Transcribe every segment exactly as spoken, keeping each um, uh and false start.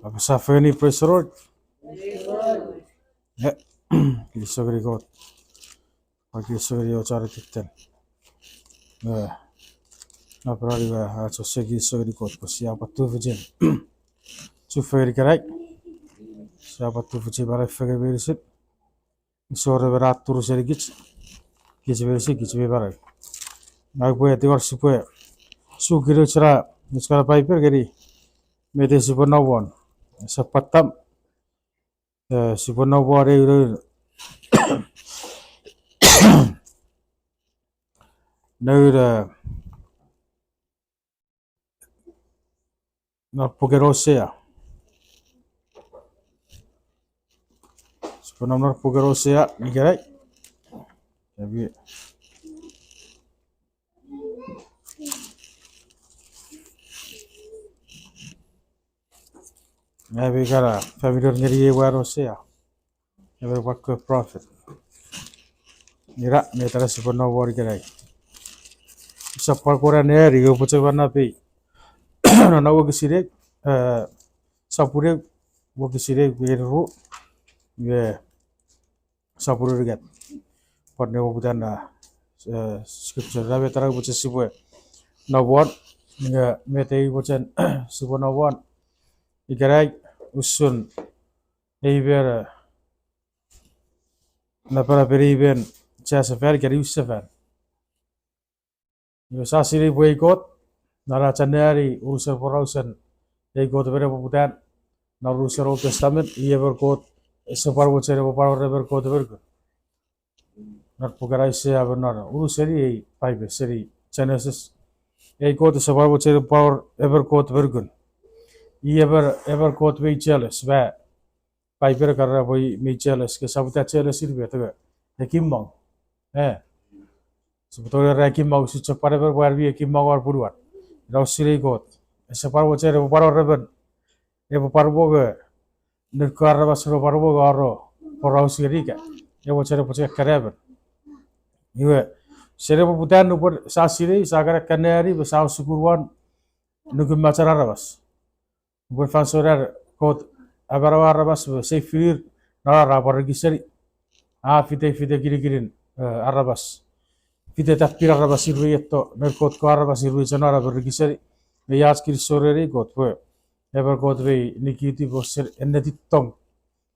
Apasa fengeni praise the Lord. Kinisou ngeni Kot. Pwan kinisou ngeni och anikiten. Napanapan iwe ach ouse kinisou ngeni Kot pwe sia pwan tufichin chufengen ikenai. Sia pwan tufichin manau fengen meinisin. Isor emon a turu senikich, kich meinisin kich mi manau. Ngang upwe tingor sipwe suki nouch na, nouch kana Paipen ngeni met sipwe nom won. Esap pwan tam, sipwe nom won eu noun, noun, non puken Osea. Sipwe nom non puken Osea ikenai. Ami kana familiar ngeni ei mwan Osea? Emon pwan kewe prophet. Ina met ena sipwe nom won ikenai. Sap pwan kon anneani, upwe chok manapei non wokisin ew, sopun ew, wokisin ew ngeni ru, nge sopun unungat. Pwan ne poputan na scripture na met ena upwe chok sipwe nom won, nge met ei mochen sipwe nom won ikenai, usun ei mwan, napanapen ei mwan, chasefan ika niwinsefan. Iwe sia sinei pwe ei Kot, non ach anneani unusen porausen ei Kot me nepoputan, non unusen Old Testament, i emon Kot ese pwan mochen epwe pwan wor emon Kot me nukun. Non puken Aisea me non unusen ei Paipen seni Genesis, ei Kot ese pwan mochen epwe pwan wor emon Kot me nukun. I emon, emon Kot mi jealous, me Paipen a kan era pwe i mi jealous, ke sap ita jealous ir met, ewe, ekimmong. E, sipwe tongeni era ekimmong, usun chok pwan emon mwan mi ekimmong won punuan. Ina usun ei Kot, ese pwan mochen epwe pwan wor emon, epwe pwan mongo, noun kewe aramas repwe pwan mongo aro poraus ngeni ika, e mochen epwe chok ekkana emon. Iwe, seni nepoputan nupwen sia sinei, sia kan anneani me sia sukun won nukun mochan aramas. Nupwen fansoun an Kot amanaua aramas me seifinir, non ar a pwan rikiseni. A fite, fite kinikinin aramas. Fite tappin aramas ir mi etto, noun Kot kewe aramas ir mi chon nona me rikiseni. Me ach kinisou ren ei Kot pwe emon Kot mi nikiti pwe sen ennetin tong.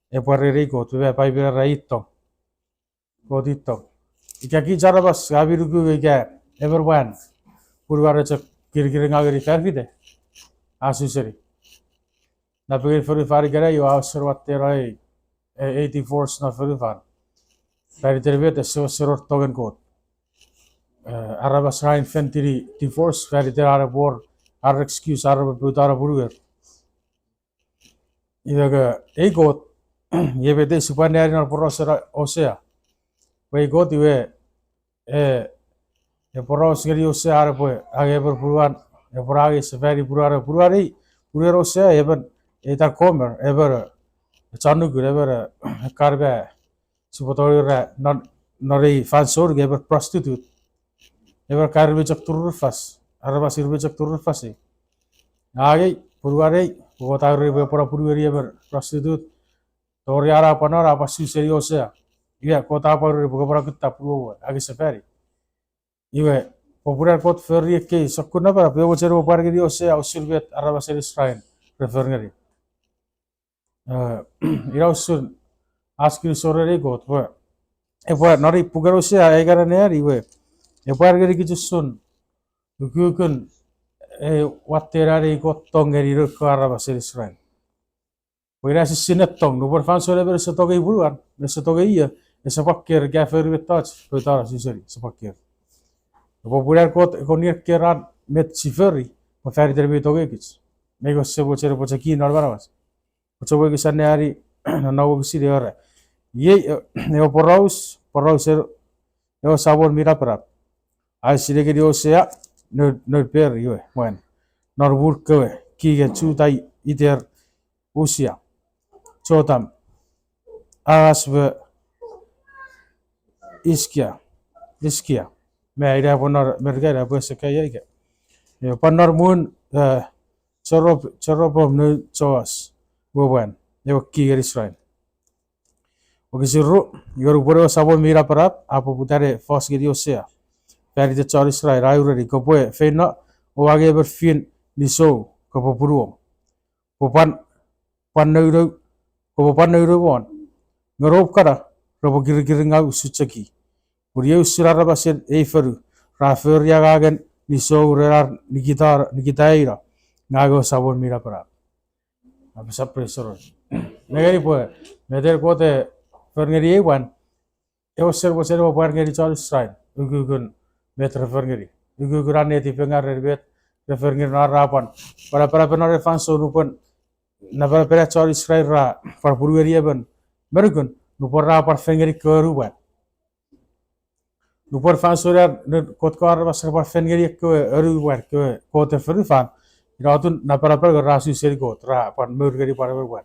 Epwe ren ei Kot, me Paipen era i tong. Kot i tong. Ika kich aramas, ami nuku ika emon mwan, punuan a chok kirikiringaw ngeni fan fite, a su seni. Napengeni fonufan ikenai, iwe a wesen watteno ei, ei divorce non fonufan. Fan iten met, ese wesen wor tongen Kot. Aramas ra inventini divorce fan iten ar epwe wor ar excuse ar repwe poutano punuer. Iwe ke, ei Kot, iei met sipwe anneani non porausen Osea. Pwe ei Kot iwe, e, e poraus ngeni Osea an epwe angei emon punuan, epwe angei sefani punuan, punuan ei, punuen Osea, emon, ita Gomer, emon, chon nukun, emon, ekkan me, sipwe tongeni era, non, non ei fansoun nge emon prostitute. Emon ekkan mi chok turunufas, aramas ir mi chok turunufas ei. Angei, punuan ei, Kot a ureni pwe epwe pwan punueni emon prostitute. Tori an a pwan non, a pwan su seni Osea. Iwe, Kot a pwan ureni pwe kopwe pwan kutta punuom we, angei sefani. Iwe, popunan Kot fori ekkei sokkun napanap, e mochen epwe pwar ngeni Osea usun met aramasen Israel re fori ngeni. Ina usun ach kinisou ren ei Kot pwe epwe non ei puken Osea e kan anneani iwe, epwe pwar ngeni kich usun ukukun, e, watten an ei Kot tong ngeni noun kewe aramasen Israel. Pwe ina esisinen tong, nupwen fansoun emon ese tongei punuan, ese tongei ie, ese pwan care ika a fori mettoch, poutano su seni, ese pwan care. Epwe popunan Kot e kon eker an met si fori, pwe fan iten mi tongei kich. Me ika ese mochen epwe chok i non manauach. Oupwe chok ekis anneani, non wokisin ewe ra. Iei, ewe poraus, poraus ewe Samon mi napanap. A esinei ngeni Osea, noun, noun Beri we mwan. Non muun kewe kingen Juta iter Usia, Jotam, Ahas me Hiskia, Hiskia. Me ina pwe non Merika ina pwe Hesekia ika. Pwan non muun, Jeroboam noun Joas, Wewen, ewe king ngeni Israel. Wokisin ru, iwe nupwen ewe Samon mi Napanap a poputa ne fos ngeni Hosea fan iten chon Israel, a ureni, kopwe feino o angei emon fin nisou, kopwe punuom. Kopwe pwan, pwan nounou, kopwe pwan nounou won. Nge noum kana repwe kirikiringau usun chok i. Pun iei usun aramasen ei fonu ra fori angangen nisou ren ar nikita, nikitaino ngang ewe Samon mi Napanap. Apasa praise the Lord. Nengeni pwe, met en Kot e fori ngeni ei mwan, ewe sen mochen ewe pwar ngeni chon Israel ukukun met re fori ngeni. Ukukun an netipengau ren met re fori ngeni non ar pwan, pwan napanapen non ei fansoun nupwen, napanapen chon Israel ra pwan punueni emon me nukun, nupwen ra pwan fen ngeni kewe nupwan. Nupwen fansoun an, ne, Kot kewe aramas ra pwan fen ngeni ekkewe nupwan, kewe koten fonufan, ina atun napanapen nge ra su seni Kot, ra pwan mour ngeni pwan emon mwan.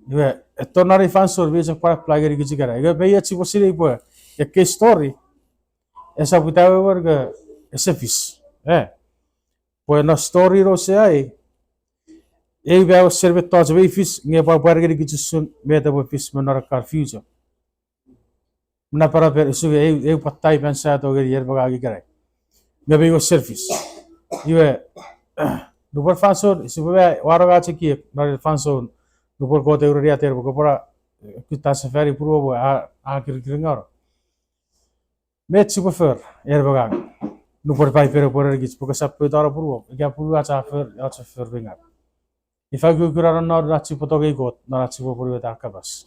Iwe, eto non ei fansoun mi chok pwan apply ngeni kich ikenai. Iwe, mei och sipwe sinei pwe ekkei story esap ita wewen nge ese fis. E, pwe non story in Hosea ei, ei mei wesen mettoch mei fis nge pwan pwar ngeni kich usun met epwe fis me non ekkan future. Napanapen usun ei, ei pwan tai fan sato ngeni en me ngang ikenai. Nge mei wesen fis. Iwe, nupwen fansoun sipwe mei wanong ach ekiek non ei fansoun, nupwen Kot e ureni ater pwe kopwe na, e, kutta sefani punuom we a, a kirikiringau. Met sipwe fori en me ngang nupwen Paipen epwe erenikich pwe kosap poutano punuom, ika punuach a fori, ach fori me ngang. Ifa ukukun a nonnom non ach sipwe tongei Kot non ach sipwe ponueta kapas?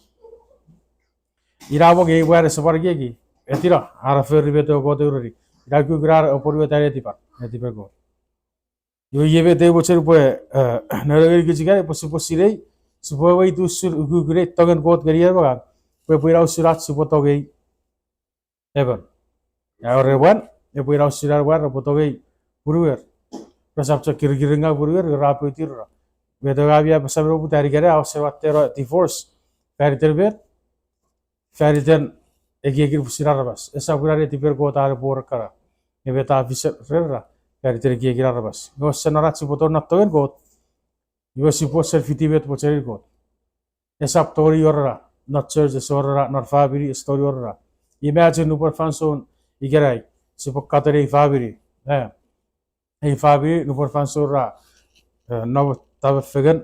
Ina mwo nge ei mwan ese pwan ekieki, etino, a fori met ewe Kot e ureni. Ina ukukun a ponueta netipan, netipen Kot. Iwe iei met ei mochen pwe, e, nonno ngeni kich ikenai pwe sipwe sinei, sipwe weweiti usun ukukun ei tongen Kot ngeni en me ngang, pwe epwe ina usun ach sipwe tongei emon. A wor ewe mwan, epwe ina usun an mwan epwe tongei punuer. Resap chok kirikiringau punuer nge ra poutireno. Met ewe ami apasa me poputa ikenai a wesen watteno divorce. Fan iten met? Fan iten ekiekin pwisin aramas. Esap ina netipen Kot an epwe wor ekkana. Nge met a fis ren ra? Fan iten ekiekin aramas. Nge wesen non ach sipwe tonong non tongen Kot, iwe sipwe wesen fiti met mochenin Kot. Esap tongeni wor ena non church, ese wor ena non famini, ese tongeni wor ena. Imagine nupwen fansoun ikenai sipwe katon ei famini, e, ei famini nupwen fansoun ra, e, nom tamefengen,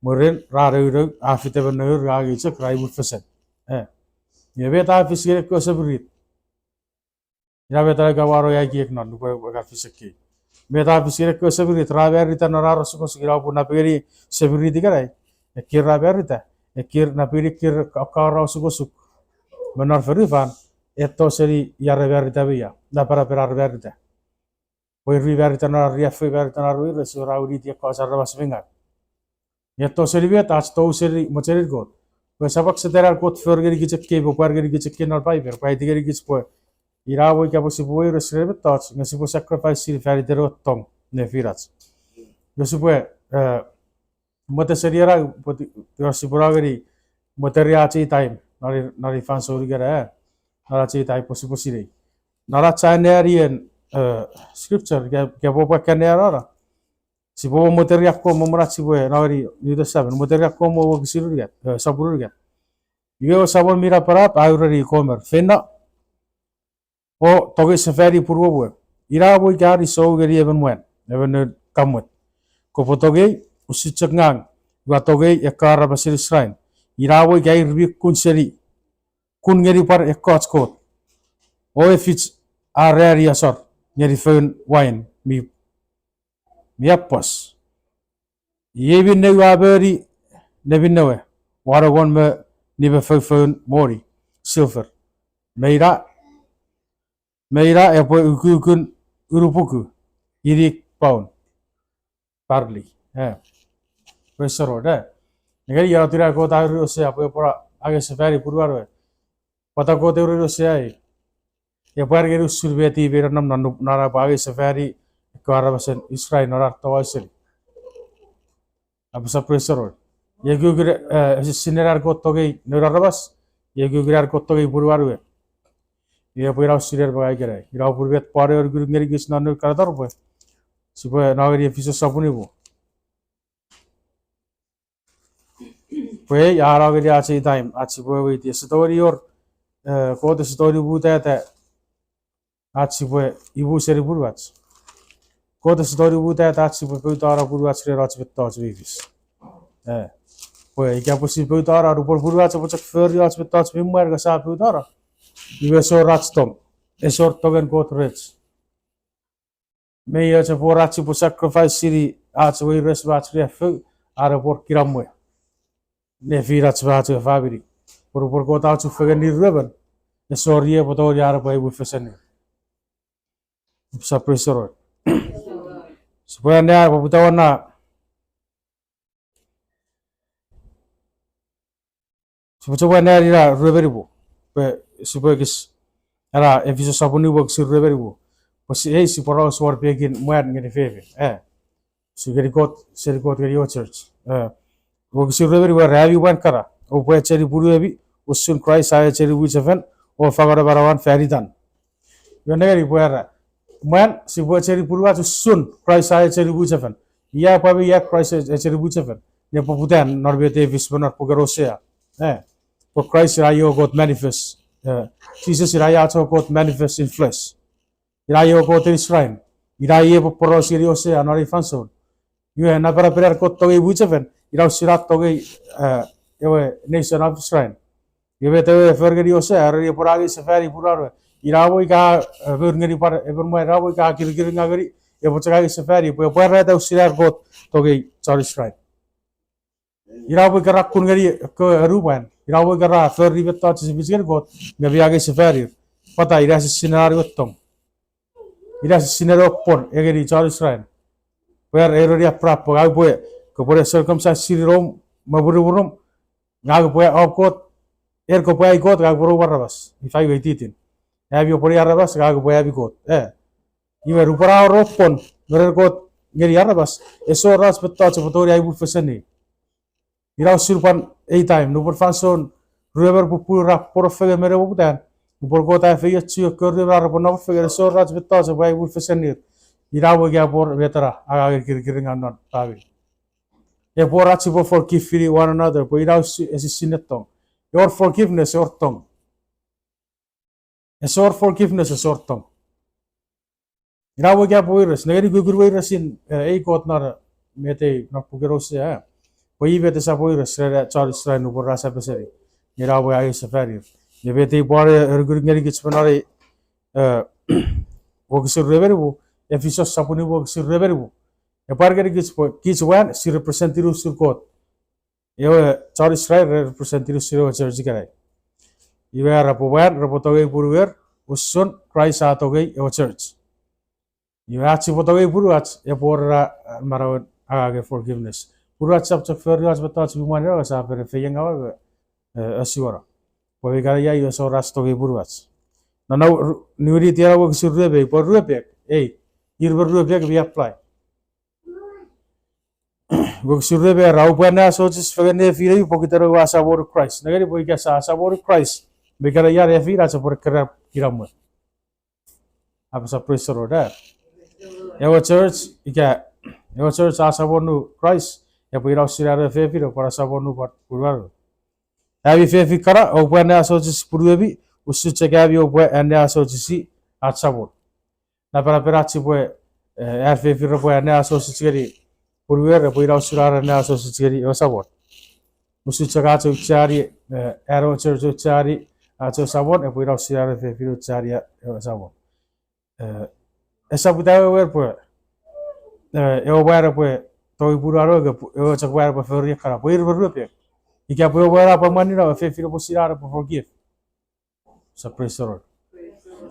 mwirin ra nounou, a fite me nour, a angei chok, ra imufesen. E, iwe met a fis ngeni ekkewe semirit? Ina met a kan wanong ai ekiek non nupwen ka fis ekkei. Met a fis ngeni ekkewe semirit ra marita non ar osukosuk, ina pun napengeni semirit ikenai, ekkei ra marita, ekkei napengeni ekkei ka, ka ra osukosuk me non fonufan, etto seni ia re marita me ia, napanapen ar marita. Pwe ir mi marita non ar riaffou, marita non ar weires, ra winiti ekkoch aramas me ngang. Nge etto seni met? Ach tou seni mochenin Kot. Pwe esap aksetenan Kot for ngeni kich ekkei, pwe pwar ngeni kich ekkei non Paipen, pwe aiti ngeni kich pwe ina mwo ika pwe sipwe weires ren mettoch, nge sipwe sacrifice seni fan iten ewe tong nefinach. Nge sipwe, e, mwet seni ena, pwe ti, ti sipwe no ngeni mwet eri ach ei time, non ei, non ei fansoun ikenai, e, non ach ei time pwe sipwe sinei. Non ach anneani en, e, scripture, ika, ika pwe pwe kan anneani, sipwe mwet eri akkom, mwen ach sipwe no ngeni New Testament, mwet eri akkom ewe wokisin unungat, e, sopun unungat. Iwe ewe Samon mi Napanap a ureni Gomer, feino o tongei sefani punuom we. Ina mwo ika a nisou ngeni emon mwan, emon noun kamwet, kopwe tongei usun chok ngang ua tongei ekkewe aramasen Israel. Ina mwo ika ir mi kun seni, kun ngeni pwan ekkoch kot, o efich ar ani asor ngeni foun wain mi, mi apwas. Iei minne ua moni neminnewe, wanengon me nime foufoun moni, silver. Me ina, me ina epwe ukukun unupuku inik poun barley. E. Praise the Lord, e. Nengeni, iei atun an Kot a ureni Hosea pwe epwe angei sefani punuan we. Pwata Kot a ureni Hosea ei? Epwe pwar ngeni usun met i mi nonnom non, non an epwe angei sefani ekkewe aramasen Israel non ar toau seni. Apasa praise the Lord. Iei ukukun, e, esisinnen an Kot tongei noun aramas, iei ukukun an Kot tongei punuan we. Iei pwe ina usun en me ngang ikenai. Ina pun met Paul a anukunuk ngeni kich non noun kana taropwe, sipwe no ngeni Efisos sopun nimu. Pwe ei a no ngeni ach ei time ach sipwe weweiti, ese tongeni wor, eh, Kot ese tongeni mutata ach sipwe imu seni punuach. Kot ese tongeni mutata ach sipwe poutano punuach ren och mettoch mi fis. Eh, pwe ika pwe sipwe poutano, nupwen punuach epwe chok fori och mettoch mi mwan nge sia poutano, iwe ese wor ach tong, ese wor tongen Kot rech. Mi och epwe wor ach sipwe sacrifice seni ach weires me ach riaffou, are epwe wor kinamwe nefinach me ach ewe famini. Pwe nupwen Kot a chufengen ir ruemon, ese wor ie epwe tongeni an epwe imu fesenir. Sa praise the Lord. Sipwe anea, pwe puta wona, sipwe chok anea ina ruemon ipu. Pwe sipwe ekis, ena Efisos sopun nimu wokisin ruemon ipu. Pwe si, ei, sipwe poraus won pekin mwan ngeni fefin. Eh. Sipwe ngeni Kot, seni Kot ngeni ewe church. Eh. Wokisin ruemon ipu, era, ami mwan kana, oupwe echeni punuemi usun Kraist a echeni mwichefen, o fangeno manauan fan itan. Iwe nengeni pwe era, mwan, sipwe echeni punuach usun Kraist a echeni mwichefen. Ia pwe mi ia Kraist e-, echeni mwichefen? Ne poputan non met a fis me non puken Hosea. Eh, pwe Kraist ina ewe Kot manifest. Eh, Jises ina ewe ach Kot manifest in flesh. Ina ewe Kot eni shrine. Ina ewe poporaus ngeni Hosea non ei fansoun. Iwe napanapen an Kot tongei mwichefen, ina usun a tongei, eh, ewe nation of Israel. Iwe met ewe a fori ngeni Hosea, a ereni epwe angei sefani punuan we. Ina mo ika, eh, mour ngeni pwan emon mwan, ina mo ika kirikiringaw ngeni, epwe chok angei sefani, pwe epwe pwarata usun an Kot tongei chon Israel. Ina mo ika ra kun ngeni ekkewe anumwan, ina mo ika ra fori mettoch ese fich ngeni Kot, nge mi angei sefanir. Pwata? Ina esisinnen an we tong. Ina esisinnen ewe pwon ngeni chon Israel. Pwe a ereni Abraham pwe, ngang upwe, kopwe ne circumcise seni noum me mwirimwirum, ngang upwe om Kot, en kopwe ai Kot, ngang upwe noum aramas. Ifa we ititin? Ami oupwe ne aramas, ngang upwe ami Kot. Eh. Iwe nupwen a wor ewe pwon me ren Kot ngeni aramas, ese wor ach mettoch epwe tongeni ai mufeseni. Ina usun pwan ei time, nupwen fansoun ruemon pupunu ra pworo fengen me nepoputan, nupwen Kot a efeiochu ekkewe ruemon ar repwe nom fengen, ese wor ach mettoch epwe ai mufesenir. Ina mo ika pwe wor met ena angangen kirikiringaw non famini. Epwe wor ach sipwe forgive-ini one another, pwe ina usun esisinnen tong. Ewor forgiveness, ewor tong. Ese wor forgiveness, ese wor tong. Ina mo ika pwe weires, nengeni kukkun weiresin, eh, ei Kot non, met ei non puken Hosea, eh. Pwe i met esap weires ren chon Israel nupwen ra sapeseni. Ina mo angei sefanir. Nge met ei pwan, eh, enukunuk ngenikich me non ei, eh, wokisin ruemon ipu, Efisos sopun nimu wokisin ruemon ipu. Epwe pwar ngenikich pwe kich mwan si represent-ini usun Kot. Ewe chon Israel re represent-ini usun ewe church ikenai. Iwe era pwe mwan repwe tongei punuer usun Kraist a tongei ewe church. Iwe ach sipwe tongei punuach, epwe wor ena, eh, manauen angangen forgiveness. Punuach sap chok fori och mettoch mi mwan ina, sia fen feiengaw, eh, asuwono. Pwe mi kana ia, iwe ese wor ach tongei punuach. Non, niwiniti ena wokisin ruemon, pwe ruepek, ei, ir me ruepek mi apply. Wokisin ruemon era, oupwe anneasochis fengen nefinemi pokiten oua asamonu Kraist. Nengeni pwe ika sia asamonu Kraist, me ika ina ia nefinach epwe keran kinamwe. Apasa praise the Lord, eh? Ewe church, ika, ewe church a asamonu Kraist, epwe ina usun an ewe fefin epwe asamonu pwan punuan we. Ami fefin kana, oupwe anneasochis punuemi, usun chok ami oupwe anneasochisi ach Samon. Napanapen ach sipwe, eh, an fefin repwe anneasochis ngeni punuer, epwe ina usun ar anneasochis ngeni ewe Samon. Usun chok ach aucheani, eh, an ewe church aucheani ach ewe Samon, epwe ina usun an ewe fefin aucheani ewe Samon. Eh, esap ita wewen pwe, eh, ewe mwan epwe tongei punuan we, nge pu-, ewe chok mwan epwe fori ekkana, pwe ir me ruepek. Ika pwe ewe mwan a pwan mwanino, ewe fefin epwe sinei an epwe forgive. So praise the Lord.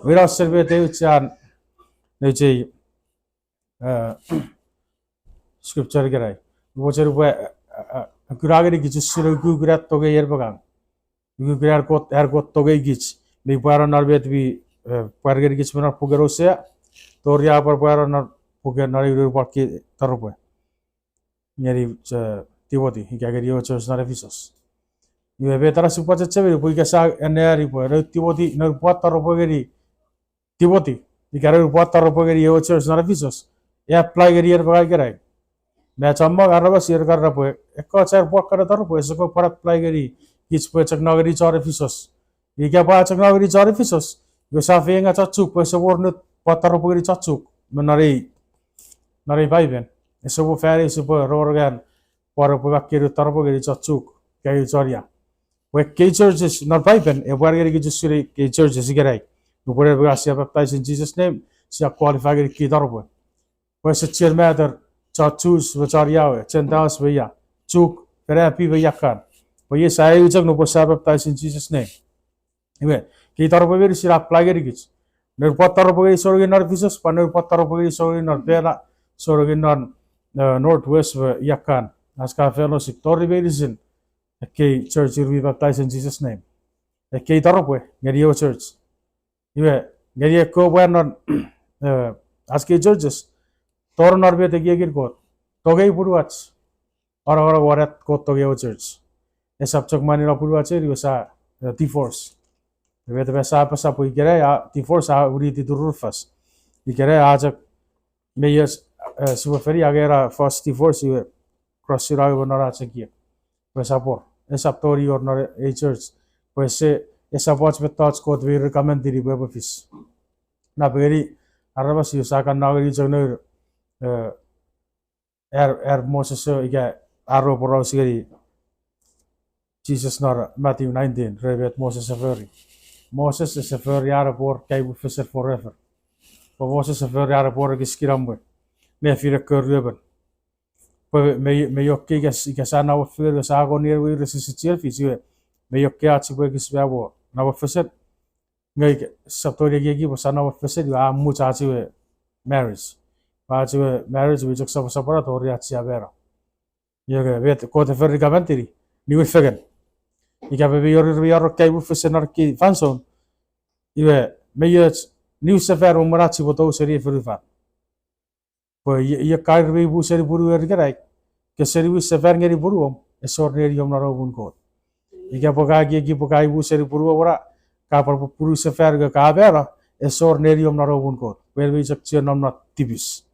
Iwe ina usun met ei auchean, nouch ei, eh, scripture ikenai. Mochen upwe, eh, eh, kuna ngenikich usun ukukun an tongei en me ngang. Ukukun an Kot, an Kot tongei kich. Mi pwano non met mi, eh, pwar ngenikich me non puken Hosea, tori a pwan pwano non puken non eu noun Paul taropwe ngeni, eh, Timothy, ika ngeni ewe church non Ephesus. Iwe met ena sipwe chechemeni pwe ika sia anneani pwe noun Timothy, noun Paul taropwe ngeni Timothy, ika noun Paul taropwe ngeni ewe church non Ephesus, e apply ngeni en me ngang ikenai. Me chommong aramas ir kan era pwe ekkoch ar pwal kan taropwe ese pwe pwan apply ngeni kich pwe chok no ngeni chon Efisos. Ika pwe a chok no ngeni chon Efisos, iwe sia feiengaw chon Chuuk pwe ese wor nut pwan taropwe ngeni chon Chuuk me non ei, non ei Paipen. Ese mo fan eu sipwe rongorong an pwan epwe makkei nut taropwe ngeni chon Chuuk, ika chon ia. Pwe ekkei churches non Paipen epwe ar ngeni kich usun ekkei churches ikenai. Nupwen epwe ka sia baptize in Jesus' name, sia qualify ngeni ekkei taropwe. Pwe ese chien matter chon Jews me chon ia we, Gentiles me ia, Chuuk, Fanapi me ia kan. Pwe iei sia eu chok nupwen sia baptize in Jesus' name. Iwe, ekkei taropwe meinisin a apply ngeni kich. Noun pwan taropwe ngeni sounengin non Efisos, pwan noun pwan taropwe ngeni sounengin non Pela, sounengin non, eh, Northwest me ia kan. Ach ka fellowship tori meinisin ekkei church ir mi baptize in Jesus' name. Ekkei taropwe ngeni ewe church. Iwe, ngeni ekkewe pwan non, eh, ach kei churches, tori non met ekiekin Kot. Tongei punuach. Anongonong won at Kot tongei ewe church. Esap chok mwanino punuach en iwe sia, eh, divorce. Met me sia apasa pwe ikenai a divorce a winiti turunufas. Ikenai a chok me ies, eh, sipwe feni angei ena fos divorce iwe cross-ina ewe non ach ekiek. Pwe esap wor, esap tongeni wor non ei church. Pwe ese, esap och mettoch Kot mi recommend-ini pwe epwe fis. Napengeni aramas iwe sia kan no ngeni chok noun, eh, ar, ar Moses ika ar we poraus ngeni Jises non Matthew nineteen, ren met Moses a fori. Moses ese fori an epwe wor kaimufesen forever. Pwe Moses a fori an epwe wor ekis kinamwe nefinen ekkewe ruemon. Pwe me, me, me ioke ika, ika sia namot fengen, sia akon nien weires ese chien fis, iwe me ioke ach sipwe ekis me mwo namot fesen. Nge ika sap tongeni ekieki pwe sia namot fesen, iwe a much ach we marriage. Pwe ach we marriage mi chok soposopono tori ach sia mano. Iwe nge met Kot e fori kaman tini, niwin fengen. Ika pwe mi wor ir mi wor kaimufesen non ekkei fansoun, iwe mi och niwin sefan mwen ach sipwe tou seni ei fonufan. Pwe i-, iwe ka ir mi puu seni punuer ikenai, ke seni niwin sefan ngeni punuom, ese wor neniom non ewe muun Kot. Ika pwe ka ekieki pwe ka puu seni punuom ena, ka pwan pupunu sefan nge ka mano, ese wor neniom non ewe muun Kot. Pwe en mi chok chien nom non tipis.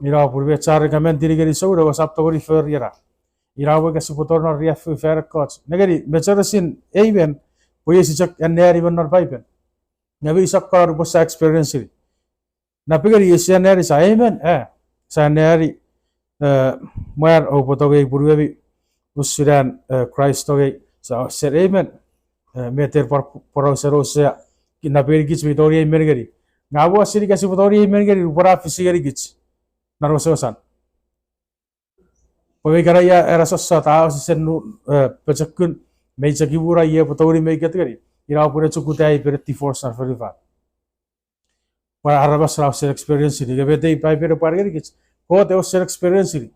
Ina pun met sia recommend-ini ngeni souneng, esap tongeni fori ena. Ina pwe ika sipwe tonong non riaffou fan ekkoch. Nengeni, mecheresin amen, pwe ese chok anneani me non Paipen. Nge mi sokkun nupwen sia experience-ini. Napengeni ese anneani sa amen, eh, sia anneani, eh, mwan oupwe tongei punuemi, usun an, eh, Kraist tongei, sa sen amen, eh, met en pwan, pworaus an Hosea, napengeni kich mi tongeni amen ngeni. Nge a mo sinei ika sipwe tongeni amen ngeni, nupwen a fis ngenikich non wesewesan. Pwe me ikana ia ena sossot a osesen nu, eh, pochokun, me chok imuna ie pwe tongeni meiket ngeni. Ina pun e chok uta ei pene divorce non fonufan. Pwe aramas ra wesen experience-ini, nge met ei Paipen e pwar ngenikich, Kot e wesen experience-ini.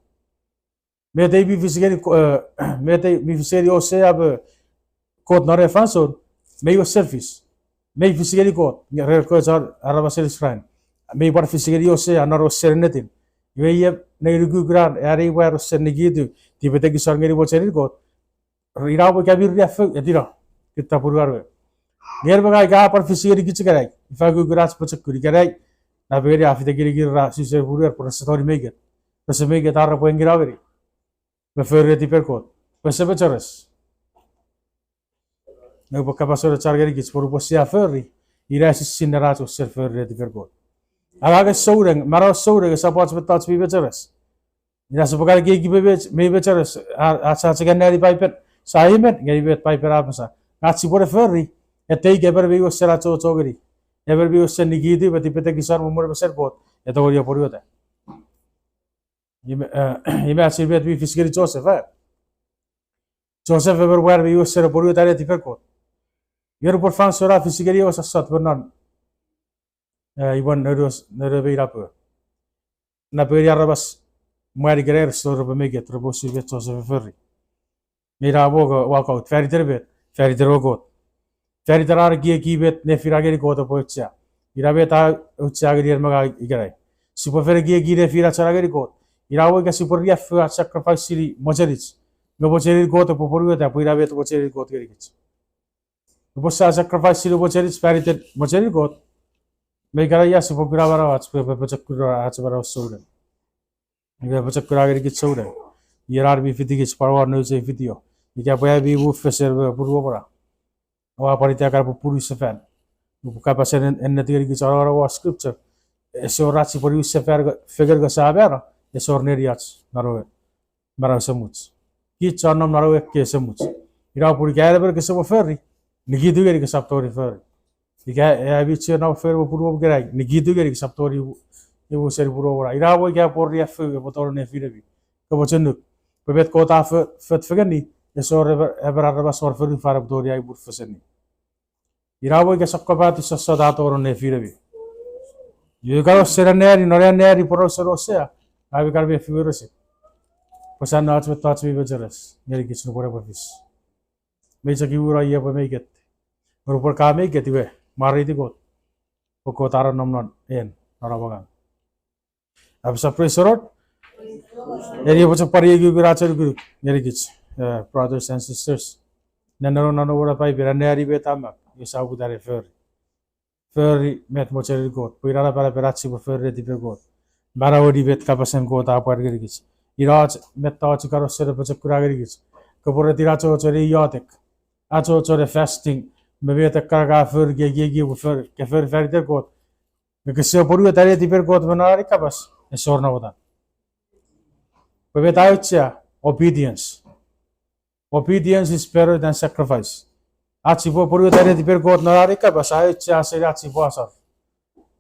Met ei mi fis ngeni, eh, met ei mi fis ngeni Hosea me Kot non ei fansoun, mei wesen fis. Mei fis ngeni Kot, nge ren ekkoch aramas en Israel. Mei pwan fis ngeni Hosea non wesen ennetin. Iwe ie nengeni ukukun an, an ei mwan wesen nikitu, tipetekison ngeni mochenin Kot. Ina pwe ika mi riaffou, e tino, kutta punuan we. Nge en me ngang ika a pwan fis ngenikich ikenai, ifa ukukun ach pochokun ikenai, napengeni a fiti kinikin ra su seni punuer pwe rese tongeni meiket. Rese meiket ar repwe engino ngeni me fori netipen Kot. Pwe ese mecheres. Nge upwe kapas wenechar ngenikich pwe nupwen sia fori, ina esisinen ach wesen fori netipen Kot. Angangen souneng, manauen souneng esap och mettoch mi mecheres. Ina sipwe kan ekieki pwe mei mecheres, a, ach, ach anneani Paipen, sia amen ngeni met Paipen a apasa. Ach sipwe ne fori, e take emon mi wesen achocho ngeni, emon mi wesen nikitu me tipetekison me mwen mesen Kot, e tongeni apwonueta. Ime, eh, imagine met mi fis ngeni Joseph, eh? Joseph emon mwan mi wesen apwonueta netipen Kot. Iwe nupwen fansoun a fis ngeni ewe sossot me non, eh, imwen noun, noun we me inap we. Napengeni aramas mwan ikenai rese repwe meiket, repwe usun met Joseph e fori. Nge ina mo nge walk out, fan iten met, fan iten ewe Kot. Fan iten an ekieki met nefina ngeni Kot epwe auchea. Ina met a auchea ngeni en me ngang ikenai. Sipwe fen ekieki nefina chana ngeni Kot. Ina mo ika sipwe riaffou ach sacrifice-ini mochenich. Nge mochenin Kot epwe pwonueta pwe ina met mochenin Kot ngenikich. Nupwen sia sacrifice-ini mochenich fan iten mochenin Kot, me ikana ia sipwe kuna manauach pwe epwe pochokun ach manau souneng. Iwe pochokun ngenikich souneng. Ien ar mi fitikich pwan won nouch ei video. Ika pwe ami mufesen me punuom na, oua pwan ita kan pupunu sefan. Upwe kapasen en-, ennet ngenikich anongonong won scripture. Ese wor ach sipwe niwin sefan fengen nge sa mano, ese wor neniach non ewe manau esemuch. Kich chon nom non ewe ekkei esemuch. Ina pun ika en emon kese mo fori, nikitu ngeni kesap tongeni fori. Ika ami chuen nom fengen me punuom ikenai, nikitu ngeni kesap tongeni imu-, imu seni punuom na. Ina mo ika pwor riaffou epwe tonong nefinemi. Kopwe chok annuk pwe met Kot a fo-, fot fengeni, ese wor emon, emon aramas won fonufan epwe tongeni ai mufeseni. Ina mo ika sokkopaten sossot a tonong nefinemi. Iwe kano sena neni, non ena neni porausen Hosea, ami kan mefi weiresin. Pwe sa ina och mettoch mi mecheres ngenikich nupwen epwe fis. Mei chok imuno ie epwe make it. Nupwen ka make it iwe, mwareiti Kot. Pwe Kot a nonnom non en, non om angang. Apasa praise the Lord. Eni epwe chok pwan ekieki ach anukunuk ngenikich, eh, brothers and sisters. Nenneno non ewe Paipen, anneani met a mak, nge sa poputa ne fori. Fori met mochenin Kot, pwe ina napanapen ach sipwe fori netipen Kot. Manaueni met kapasen Kot a pwar ngenikich. Ina och mettoch ika ren ese pochokun ngenikich. Kopwe reti ina achocho ne iotek, achocho ne fasting, me met ekkana ka fori, ke ekieki pwe fori, ke fori fan iten Kot. Nge kese pwonueta netipen Kot me non an kapas, ese wor namotan. Pwe met a auchea, obedience. Obedience is better than sacrifice. Ach sipwe pwonueta netipen Kot non an kapas, a auchea seni ach sipwe asor.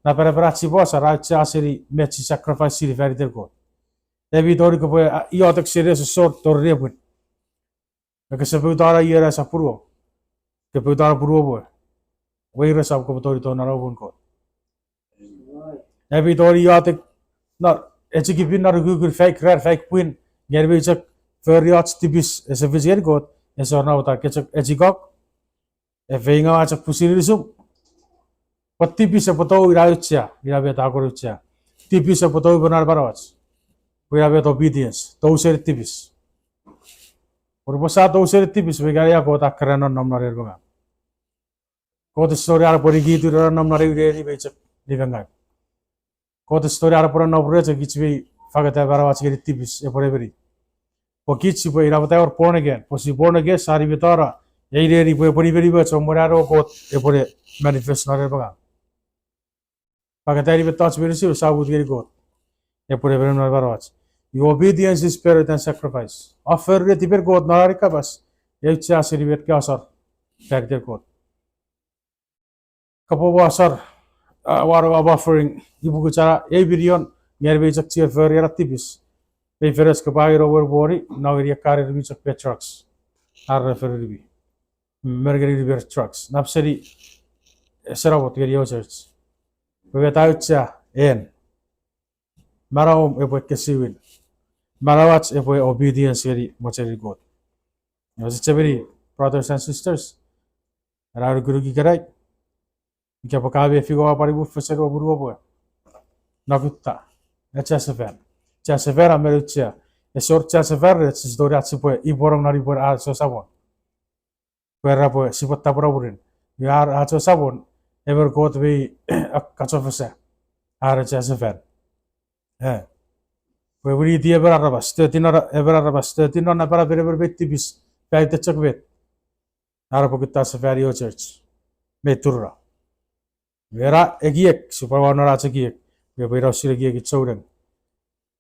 Napanapen ach sipwe asor, a auchea seni met si sacrifice seni fan iten Kot. Ami tongeni kopwe, a, iotek seni sossot tori nepwin. Nge kese poutano ie na esap punuom. Ke poutano punuom we, weires, esap kopwe tongeni tonong non ewe muun Kot. Ami tongeni iotek, no, echikipin non ukukun faik ran, faik pwin, nge en mei chok fori och tipis ese fich ngeni Kot, ese wor namotan. Ke chok echikong, efeingaua chok pwisin inisum. Pwe tipis epwe tou ina auchea, ina met a kon auchea. Tipis epwe tou me non manauach. Pwe ina met obedience, tou seni tipis. Pwe nupwen sa tou seni tipis, me ika ia Kot a keran nonnom non en me ngang. Kot ese tongeni an epwe nikitu ne nonnom non eu neni mei chok nimengau. Kot ese tongeni an epwe nonnom ren chok kich mei fangeta manauach ngeni tipis epwe nemeni. Pwe kich sipwe, ina pwata a wor born again. Pwe si born again, sa nimetano ei neni pwe epwe nimenimoch, o mwen an ewe Kot epwe ne manifest non en me ngang. Fangeta eni mettoch meinisin, sa mut ngeni Kot epwe ne nemeni non manauach. Your obedience is better than sacrifice. Om fori netipen Kot non an kapas, e auchea seni met ke asor fan iten Kot. Kopwe mo asor, a, won om offering, ipuku chana, ei minion, nge en mei chok chie fori ena tipis. Mei fen och kopwe angei noum we moni, no ngeni ekkan ir mi chok paid drugs. Are fori ir mi, mei ngeni ir paid drugs. Nap seni, e, ese namot ngeni ewe church. Pwe met a auchea, en. Manauom epwe ekkesiwin. Manauach epwe obedience ngeni mochenin Kot. Nge chechemeni, brothers and sisters, ena anukunuk ikenai, ika pwe ka mefi nge oua pwan imufesen ewe muun we pwe, no kutta, achasefan. Achasefan a men auchea. Ese wor achasefan rech, ese tongeni ach sipwe ipwenong non ipwen ach ewe Samon. Pwe era pwe sipwe tapweno mwirin. Nge ar ach ewe Samon, emon Kot mei ak-, kachofesa ar achasefan. E, pwe winiti emon aramas, teti non, emon aramas, teti non napanapen emon mei tipis, fan iten chok met, ar epwe kutta sefani ewe church mei turura. Ena ekiek, sipwe wau non ach ekiek, nge pwe ina usun ekiek souneng.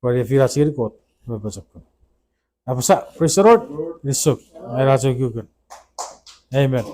Pwe nefinach ngeni Kot me pochokun. Apasa, praise the Lord. Inisuk, ena chok ukukun. Amen.